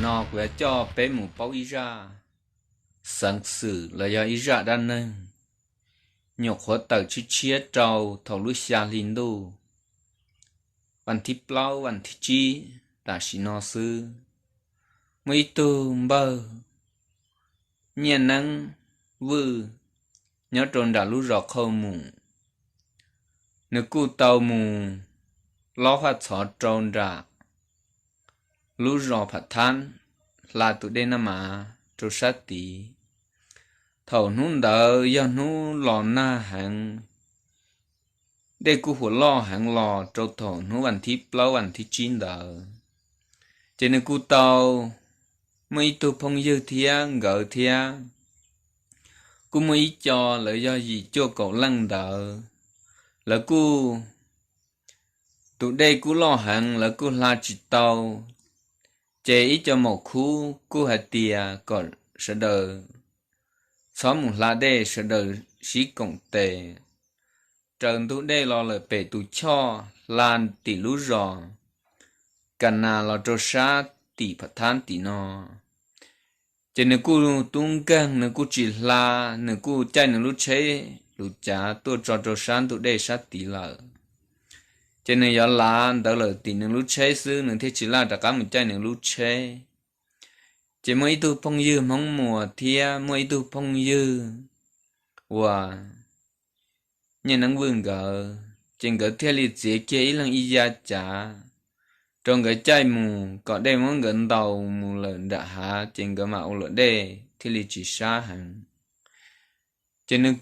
No kuv yuav coj peb mus paub ib zaj xeev xwm los yog ib zaj dab neeg nyuam qhuav tawm tshiab tshiab rau thaum lub xya hli ntuj, vas thib plaub vas thib tsib tam sim no xwb. Muaj ib tug npawg Nyiaj Neeb Vwj nyob rau nram lub zos Qhauj Mus, nws kuj tau mus lob faj txhov rau nram lub zos Pham Thab, hla tus dej Naj Mav rau sab tid. Thaum hnub ntawd yog hnub los nag heev, dej kuj huam loj heev los rau thaum hnub vas thib plaub vas thib tsib ntawd. Ces nws kuj tau muaj ib tug phooj ywg thiab nkawd thiab kuj muaj ib co, lawv yog yim cuaj kaum leej ntawd. Lawv kuj, tus dej kuj loj heev, lawv kuj hla tsis tau. Ces ib co maum khub kuj hais tias kom sawv daws txhob mus hla dej, sawv daws sib koom tes raws ntug dej los lawm pem tus choj hla tim lub zos Ka Nas los rau sab tim Pham Thab tim no. Ces nws kuj tub nkeeg, nws kuj tsis hla, nws kuj caij nws lub tsheb lus cav tuaj tso rau sab ntug dej sab tid lawm. Ces nws yuav lav ntawd lawm tim nws lub tsheb xwb, nws thiaj tsis laj rov qab mus caij nws lub tsheb. Ces muaj ib tug phooj ywg Hmoob Muas thiab muaj ib tug phooj ywg uas Nyiaj Neeb Vwj nkawd, ces nkawd thiaj li txiav kiag ib leeg ib yav cav rau nkawd caij mus kom dej muab nkawd ntaus mus lawm nram hav, ces nkawd mam ua luam dej thiaj li tsis sab heev. Ces nws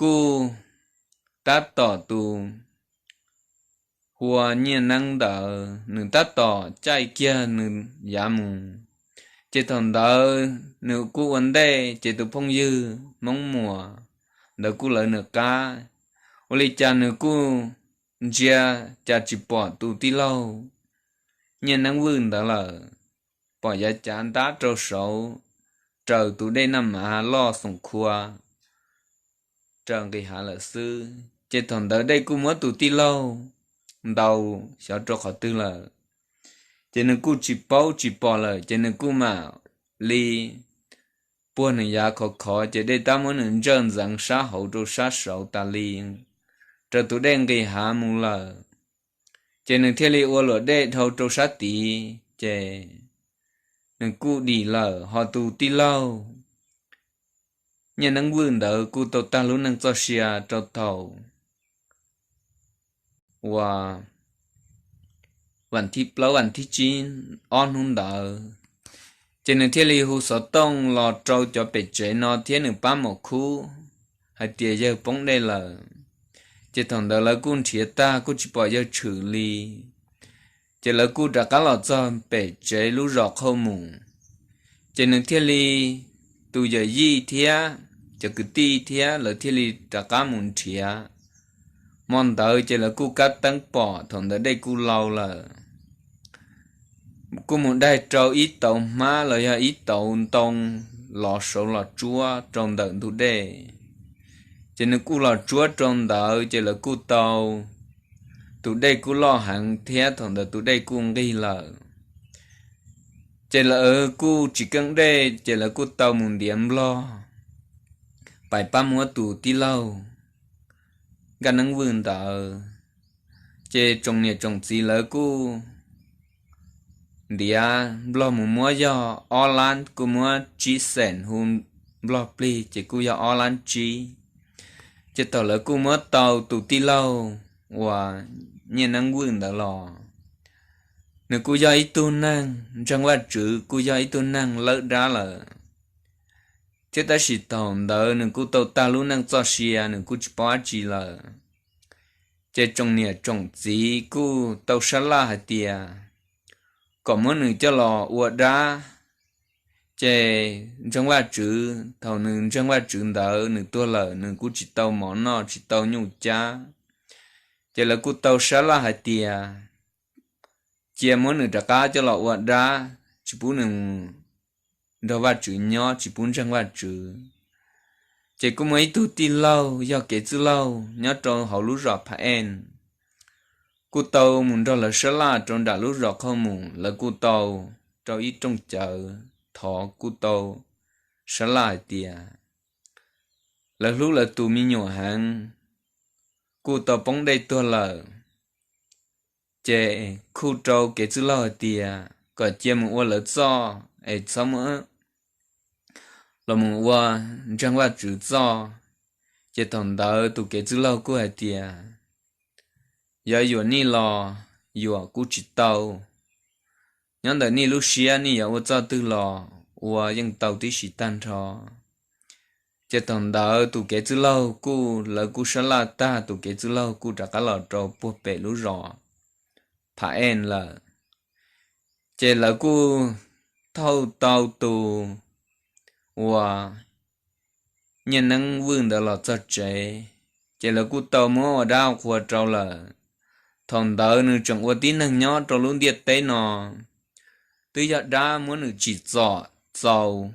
kuj tab tom, tus hu ua Nyiaj Neeb ntawd nws tab tom caij kiag nws yav mus. Ces thaum ntawd nws kuj ua ntej, ces tus phooj ywg Hmoob Muas ntawd kuj lawv nws qab. Ua li cas nws kuj ntsia cas tsis pom tus tij laug Nyiaj Neeb Vwj ntawd lawm, pom yav cav ntab rau saud raws tus dej Naj Mav loj xoom khua raws nqis hav lawm xwb. Ces thaum ntawd dej kuj muab tus tij laug ntaus xyov rau qhov twg lawm, ces nws kuj tsis paub tsis pom lawm, ces nws kuj mam li puag nws yav khov khov, ces dej tab muab nws ntsawj ntxeev sab hauv rau sab saud tas li, raws tus dej nqis hav mus lawm. Ces nws thiaj li ua luam dej dhau rau sab tid, ces nws kuj dim lawm, ho tus tij laug Nyiaj Neeb Vwj ntawd kuj tau tag lub neej txoj sia rau thaum uas vas thib plaub vas thib tsib ob hnub ntawd. Ces nws thiaj li hu xov tooj los rau cov pem tsev no thiab nws pab maum khub hais tias yawg poob dej lawm. Ces thaum ntawd lawv kuj nrhiav tag kuj tsis pom yawg tshwm li. Ces lawv kuj rov qab los txog pem tsev lub zos Qhauj Mus, ces nws thiaj li, tus yawm yij thiab cov kwv tij thiab lawv thiaj li rov qab mus nrhiav. Hmo ntawd ces lawv kuj kab teeb pom, thaum ntawd dej kuj lau lawm, kuj mus daig rau ib tauv hmab los yog ib tauv ntoo lov saud los tsuab rau ntawm ntug dej. Ces nws kuj los tsuab rau ntawd, ces lawv kuj tau, tus dej kuj loj heev thiab thaum ntawd tus dej kuj nqig lawm. Ces lawv kuj tsis keej dej, ces lawv kuj tau mus ntiav nplog pais pab muab tus tij laug Nkaj Neeb Vwj ntawd. Ces tsoom niam tsoom txiv lawv kuj ntiav nplog mus muab yog ob lab, kuj muab tsib xees, hu nplog plig ces kuj yog ob lab tsib. Ces thaum lawv kuj muab tau tus tij laug uas Nyiaj Neeb Vwj ntawd los, nws kuj yog ib tug neeg ntseeg Vajtswv, kuj yog ib tug neeg lawb dab lawm, thiab tab sis thaum ntawd nws kuj tau tag lub neej txoj sia, nws kuj tsis paub dab tsi lawm. Ces tsoom niam tsoom txiv kuj tau sab laj hais tias kom muab nws coj los ua dab. Ces ntseeg Vajtswv, thaum nws ntseeg Vajtswv ntawd nws tuag lawm nws kuj tsis tau mov noj tsis tau nyuj cab. Ces lawv kuj tau sab laj hais tias cia muab nws rov qab coj los ua dab, tsis pub nws nrog Vajtswv nyob, tsis pub ntseeg Vajtswv. Ces kuj muaj ib tug tij laug yog kev txwj laug nyob rau hauv lub zos Pha Eej, kuj tau mus nrog lawv sab laj rau nram lub zos Qhauj Mus, lawv kuj tau rau ib rooj cawv, thov kuj tau sab laj hais tias lawv hlub lawv tus me nyuam heev, kuj tau poob dej tuag lawm. Ces khuj rau kev txwj laug hais tias kom cia mus ua lawv txoj es txhob muab los mus ua ntseeg Vajtswv txoj. Ces thaum ntawd tus kev txwj laug kuj hais tias yog yuam nej los yuam kuj tsis tau, nyob ntawm nej lub siab nej yuav ua txoj twg los ua yeej tau tib si tag nrho. Ces thaum ntawd tus kev txwj laug kuj, lawv kuj sab laj tag, tus kev txwj laug kuj rov qab los rau puag pem lub zos Pha Ees lawm. Ces lawv kuj thauj tau tus uas Nyiaj Neeb Vwj ntawd los txog tsev, ces lawv kuj tau muab ua dab qhua rau lawm. Thaum ntawd nws tseem ua tib neeg nyob rau lub ntiaj teb no, twb yog dab muab nws tsim txom txaus,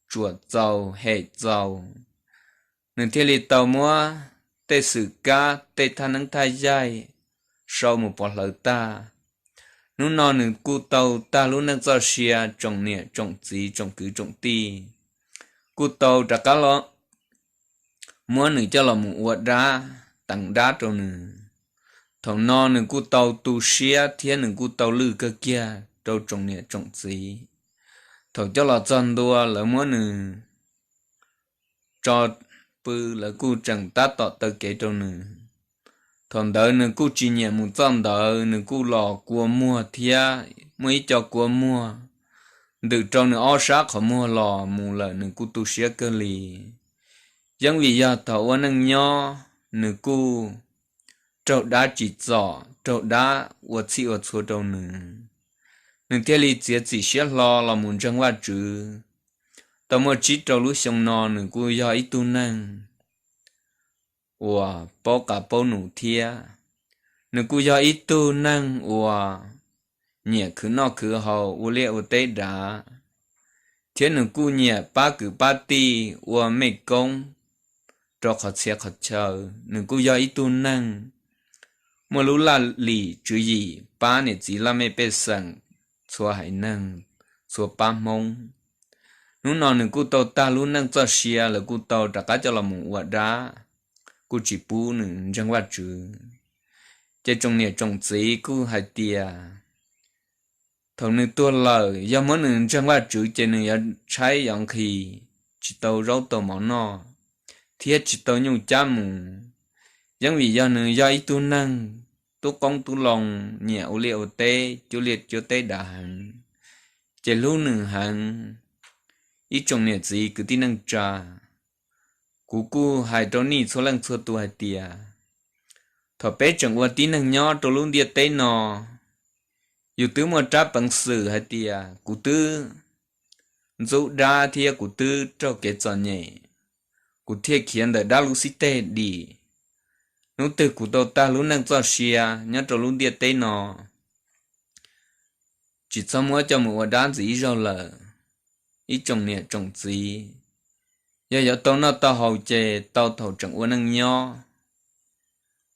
tsuam txaus, hem txaus, nws thiaj li tau muab tej xwm kab, tej thaj neeb thaj yaig sau mus pov hlawv tag. Hnub no nws kuj tau tag lub neej txoj sia, tsoom niam tsoom txiv tsoom kwv tsoom tij kuj tau rov qab los muab nws coj los mus ua dab, teev dab rau nws. Thaum no nws kuj tau tu siab thiab nws kuj tau lwj kawg kiag rau tsoom niam tsoom txiv. Thaum coj los txog ntua lawv muab nws tso pw, lawv kuj tseem tab tom taw kev rau nws. Thaum ntawd nws kuj tsis nyiam mus txoj ntawd, nws kuj los kua muag thiab muaj ib co kua muag ntws rau nws ob sab qhov muag los mus lawm, nws kuj tu siab kawg li. Yeeb vim yog thaum ua neej nyob nws kuj raug dab tsim txom, raug dab ua txhij ua txhua rau nws, nws thiaj li txiav txim siab hlo los mus ntseeg Vajtswv. Tau muaj tsib rau lub xyoo no nws kuj yog ib tug neeg uas paub qab paub num thiab. Nws kuj yog ib tug neeg uas nyiam khwv noj khwv haus, ua liaj ua teb dav, thiab nws kuj nyiam pab kwv pab tij ua mej koob rau qhov txhia qhov chaw. Nws kuj yog ib tug neeg muaj lub laj lim tswv yim pab niam txiv laj mej pej xeem, txhua haiv neeg, txhua pab Hmoob. Hnub no nws kuj tau tag lub neej txoj sia, lawv kuj tau rov qab coj los mus ua dab, kuj tsis pub nws ntseeg Vajtswv. Ces tsoom niam tsoom txiv kuj hais tias thaum nws tuag lawm, yog muab nws ntseeg Vajtswv ces nws yuav tshaib yuav nqhis, tsis tau zaub tau mov noj, thiab tsis tau nyuj cab mus. Yeeb vim yog nws yog ib tug neeg tub qoob tub loo, nyiam ua liaj ua teb, cuab liaj cuab teb dav heev. Ces hlub nws heev. Ib tsoom niam txiv kwv tij neej tsa, kuv kuj hais rau nej txhua leej txhua tus hais tias thaum peb tseem ua tib neeg nyob rau lub ntiaj teb no, yus twb muaj rab peev xwm hais tias kuv twb ntxub dab thiab kuv twb raug kev txom nyem, kuv thiaj khiav ntawm dab lub xib teg dim. Hnub twg kuv tau tag lub neej txoj sia nyob rau lub ntiaj teb no, tsis txhob muab coj mus ua dab ntxiv ib zaug lawm. Ib tsoom niam tsoom txiv, yog yuav tau noj tau haus ces tau thaum tseem ua neej nyob,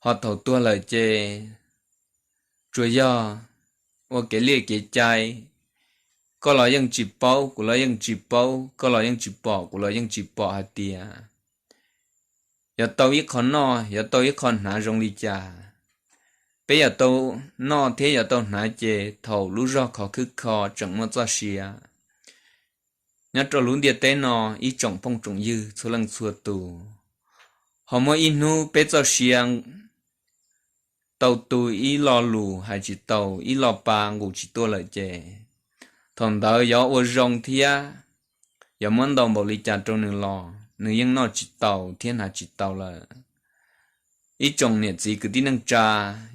ho thaum tuag lawm ces tsuas yog ua kev liaj kev cai, koj los yeej tsis paub, kuv los yeej tsis paub, koj los yeej tsis pom, kuv los yeej tsis pom hais tias yuav tau ib qho noj yuav tau ib qho hnav zoo li cas. Peb yuav tau noj thiab yuav tau hnav ces thaum lub zog khov khwb kho tseem muaj txoj sia. Nyob rau lub ntiaj teb no, ib tsoom phooj tsoom ywg txhua leej txhua tus, ho muaj ib hnub peb txoj sia tau tu ib lo lus hais tsis tau, ib lo pa nqus tsis tuaj lawm ces thaum ntawd yuav ua zoo thiab yuav muab ntau npaum li cas rau nws los nws yeej noj tsis tau thiab hnav tsis tau lawm. Ib tsoom niam txiv kwv tij neej tsa,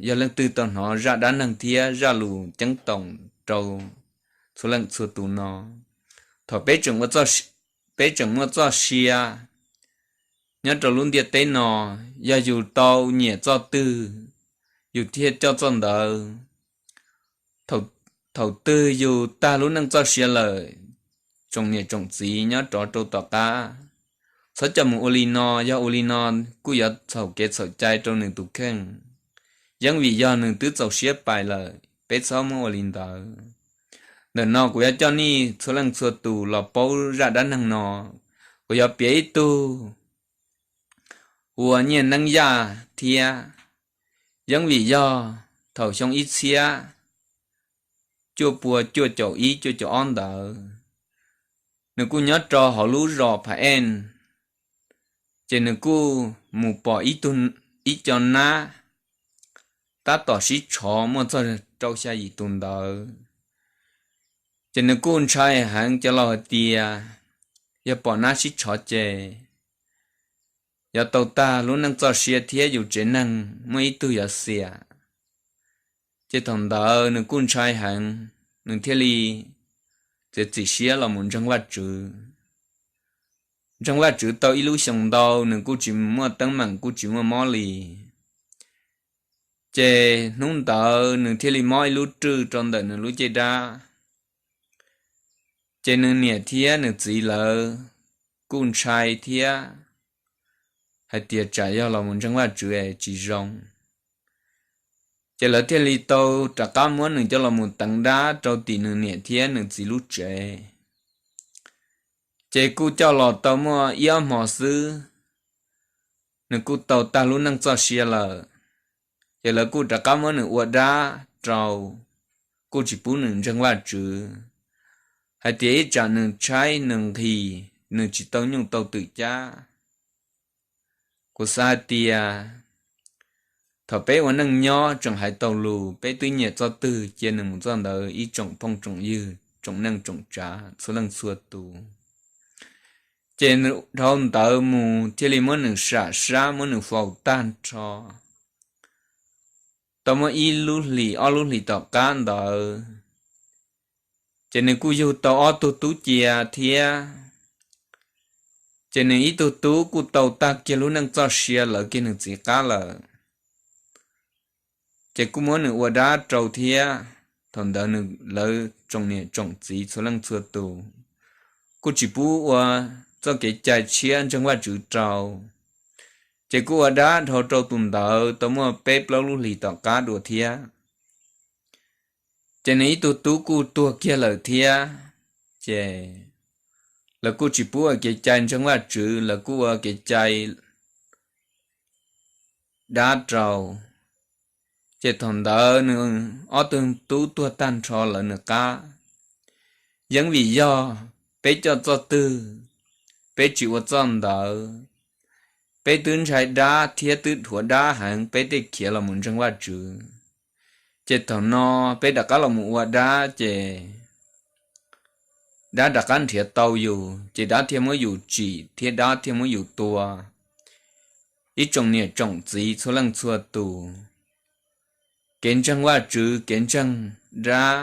yog leej twg tau hnov zaj dab neeg thiab zaj lus ceeb toom rau txhua leej txhua tus no, thaum peb tseem ua txoj, peb tseem muaj txoj sia nyob rau lub ntiaj teb no, yog yus tau nyiam txoj twg, yus thiaj coj txoj ntawd. Thaum twg yus tag lub neej txoj sia lawm, tsoom niam tsoom txiv nyob rov rau tom qab, txhob coj mus ua li no, yog ua li no kuj yuav txhaum kev txhaum cai rau nws tus kheej. Yeeb vim yog nws twb txaus siab pais lawm, peb txhob muab ua li ntawd. Ntawm no kuv yuav coj nej txhua leej txhua tus los paub zaj dab neeg no. Kuv yuav piav ib tug ua nyiaj neeb yaj thiab, yeeb vim yog thaum xyoo ib txhiab cuaj pua cuaj caum ib cuaj caum ob ntawd, nws kuj nyob rau hauv lub zos Pha Eej, ces nws kuj mus pom ib tug, ib co nab tab tom sib tshov muaj txog rau xya yim tus ntawd. Ces nws kuj ntshai heev cov laus hais tias yog pom nab sib tshov ces yuav tau tag lub neej txoj sia thiab yus tsev neeg muaj ib tug yuav xiam. Ces thaum ntawd nws kuj ntshai heev, nws thiaj li txiav txim siab los mus ntseeg Vajtswv. Ntseeg Vajtswv tau ib lub xyoos ntau nws kuj tsis muaj teeb meem kuj tsis muaj mob li. Ces hnub ntawd nws thiaj li mob ib lub rwj rau ntawm nws lub caj dab. Ces nws niam thiab nws txiv lawv kuj ntshai thiab hais tias tsam yog los mus ntseeg Vajtswv es tsis zoo. Ces lawv thiaj li tau rov qab muab nws coj los mus teev dab rau tim nws niam thiab nws txiv lub tsev. Ces kuj coj los tau muaj ib ob hmo xwb, nws kuj tau tag lub neej txoj sia lawm. Ces lawv kuj rov qab muab nws ua dab rau, kuj tsis pub nws ntseeg Vajtswv, hais tias ib tsam nws tshaib nws nqhis, nws tsis tau nyuj tau twm cab. Kuv xav hais tias thaum peb ua neej nyob tseem hais tau lus, peb twb nyiam txoj twg cia nws mus txoj ntawd, ib tsoom phooj tsoom ywg, tsoom neej tsoom tsav txhua leej txhua tus. Ces dhau ntawd mus thiaj li muab nws sam sab, muab nws faus tag nrho. Tau muaj ib lub hlis ob lub hlis tom qab ntawd, ces nws kuj yug tau ob tug tub cia thiab. Ces nws ib tug tub kuj tau tag kiag lub neej txoj sia lawv kiag nws txiv qab lawm. Ces kuj muab nws ua dab rau thiab. Thaum ntawd nws, lawv tsoom niam tsoom txiv txhua leej txhua tus kuj tsis pub ua txoj kev cai tshiab ntseeg Vajtswv rau. Ces kuj ua dab dhau rau tus ntawd tau muaj peb plaub lub hlis tom qab dua thiab. Ces nws ib tug tub kuj tuag kiag lawm thiab. Ces lawv kuj tsis pub ua kev cai ntseeg Vajtswv, lawv kuj ua kev cai dab rau. Ces thaum ntawd nws ob tug tub tuag tag nrho lawv nws qab. Yeeb vim yog peb coj txoj twg, peb tsis ua txoj ntawd. Peb twb ntshai dab thiab twb dhuav dab heev, peb thiaj khiav los mus ntseeg Vajtswv. Ces thaum no peb rov qab los mus ua dab ces dab rov qab nrhiav tau yus, ces dab thiaj muab yus tsim thiab dab thiaj muab yus tua. Ib tsoom niam tsoom txiv txhua leej txhua tus, kev ntseeg Vajtswv kev ntseeg dab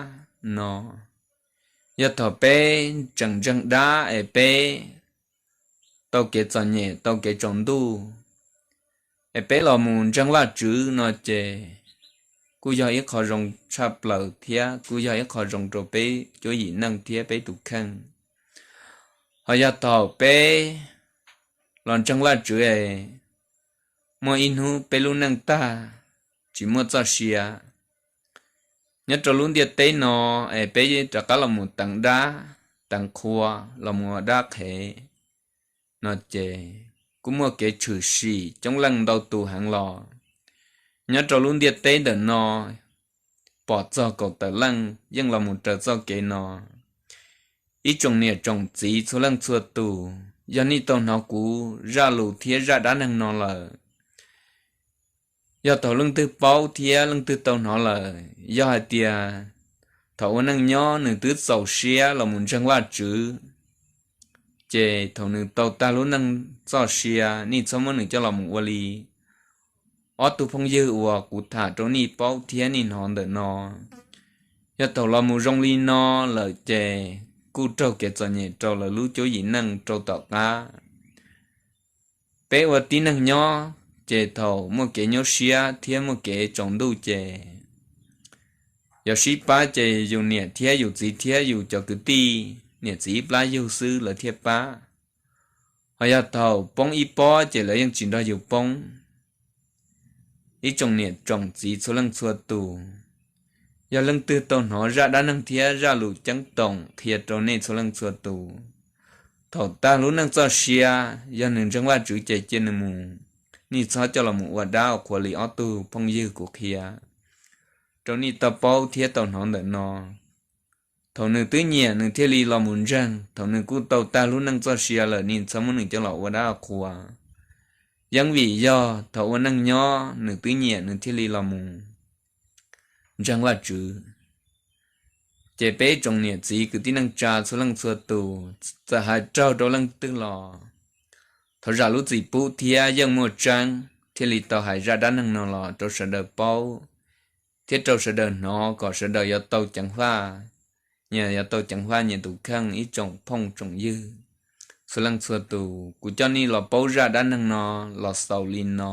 no, yog thaum peb tseem ntseeg dab es peb tau kev txom nyem tau kev tsaus ntuj, es peb los mus ntseeg Vajtswv no ces kuj yog ib qho zoo tshaj plaws thiab kuj yog ib qho zoo rau peb cuab yim neej thiab peb tus kheej. Ho yog thaum peb los ntseeg Vajtswv es muaj ib hnub peb lub neej tag tsis muaj txoj sia nyob rau lub ntiaj teb no, es peb rov qab los mus teev dab teev qhua, los mus ua dab qhev no ces kuj muaj kev tshwm sim coob leej ntau tus heev los. Nyob rau lub ntiaj teb ntawm no pom txog kaum tawm leej yeej los mus raws txoj kev no. Ib tsoom niam tsoom txiv txhua leej txhua tus, yog nej tau hnov kuv zaj lus thiab zaj dab neeg no lawm, yog thaum leej twg paub thiab leej twg tau hnov lawm, yog hais tias thaum ua neej nyob nws twb txaus siab los mus ntseeg Vajtswv, ces thaum nws tau tag lub neej txoj sia, nej txhob muab nws coj los mus ua li ob tug phooj ywg uas kuv tham rau nej paub thiab nej hnov ntawm no. Yog thaum los mus zoo li no lawm ces kuj raug kev txom nyem rau lawv lub cuab yim neej rau tom qab. Peb ua tib neeg nyob ces thaum muaj kev nyuaj siab thiab muaj kev tsaus ntuj ces yog sib pab ces yus niam thiab yus txiv thiab yus cov kwv tij niam txiv ib plab yug xwb lawv thiaj pab. Ho yog thaum poob ib pob ces lawv yeej tsis nrog yus poob. Ib tsoom niam tsoom txiv txhua leej txhua tus, Yog leej twg tau hnov zaj dab neeg thiab zaj lus ceeb toom qhia rau nej txhua leej txhua tus, thaum tag lub neej txoj sia, yog nws ntseeg Vajtswv ces cia nws mus. Nej txhob coj los mus ua dab ua qhua li ob tug phooj ywg kuv qhia rau nej tau paub thiab tau hnov ntawm no. Thaum nws twb nyiam nws thiaj li los mus ntseeg, thaum nws kuj tau tag lub neej txoj sia lawm nej txhob muab nws coj los ua dab ua qhua. Yeeb vim yog thaum ua neej nyob nws twb nyiam nws thiaj li los mus ntseeg Vajtswv. Ces peb tsoom niam txiv kwv tij neej tsa txhua leej txhua tus, txawm hais raug rau leej twg los thov zam lub txim pub thiab yeej muaj tseeb thiaj li tau hais zaj dab neeg no los rau sawv daws paub thiab rau sawv daws hnov kom sawv daws yuav tau ceev faj, nyias yuav tau ceev faj nyias tus kheej ib tsoom phooj tsoom ywg txhua leej txhua tus. Kuv coj nej los paub zaj dab neeg no los xaus li no.